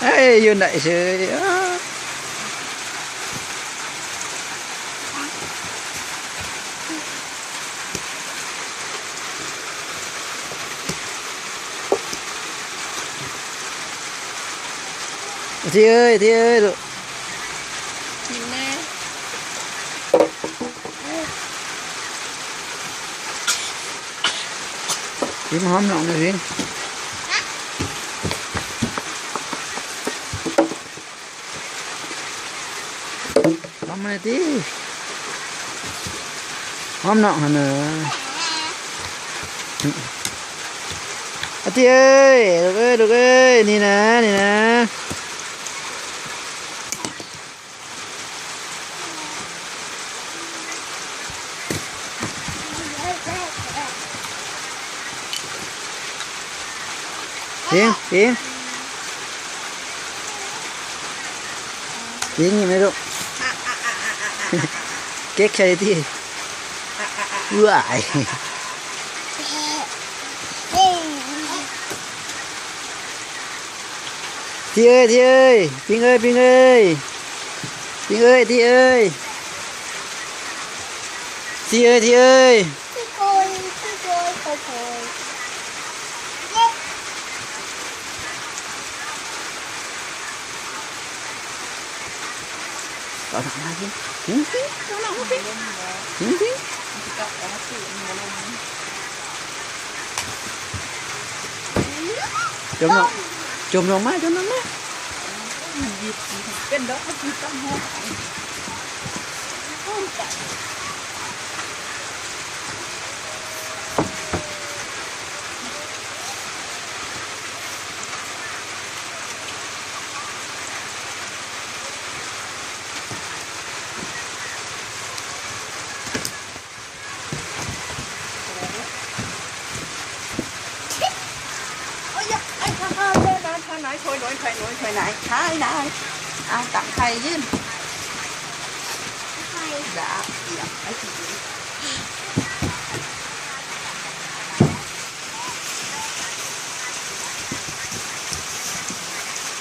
ເອີຍ ຢູ່ໄດ້ເສີຍ. ທີເອີຍ ທີເອີຍ ລູກ ກິນແດ່. ພິມຫອມນ້ອງໜ້ອຍ ພິມ. ຫອມມາຕິ ຫອມນ້ອງຫັ້ນເດີ. ອາຕິເອີຍ ລູກເອີຍ ລູກເອີຍ ນີ້ນະ ນີ້ນະ. ພິມ ພິມ ພິມ ຍິ້ມໃຫ້ລູກ ເກັກໃສ່ຕິ ວ້າຍ. ທີເອີຍ ທີເອີຍ ພິງເອີຍ ພິງເອີຍ ພິງເອີຍ ທີເອີຍ ທີເອີຍ ທີເອີຍ. ເອົາໜ້າມາ ພິງ ພິງ ພິງ ເອົາໜ້າມາ ພິງ ພິງ ພິງ. ຈົມລົງ ຈົມລົງມາ ຈົມລົງມາ. ເປັນດອກ ມັນຊິຕ້ອງຫົວໄປ. ໂອ້ຍ ໄອ້ ຂ້າ ຂ້າ ເດີນມາ ທ່ານນາຍ ຊ່ວຍໜ່ອຍ ຊ່ວຍໜ່ອຍ ຊ່ວຍນາຍ ນາຍ ນາຍ. ເອົາ ຕັ້ງໄຂ່ຢືນ ດາບ ດຽວ ໄອ້ ຊິ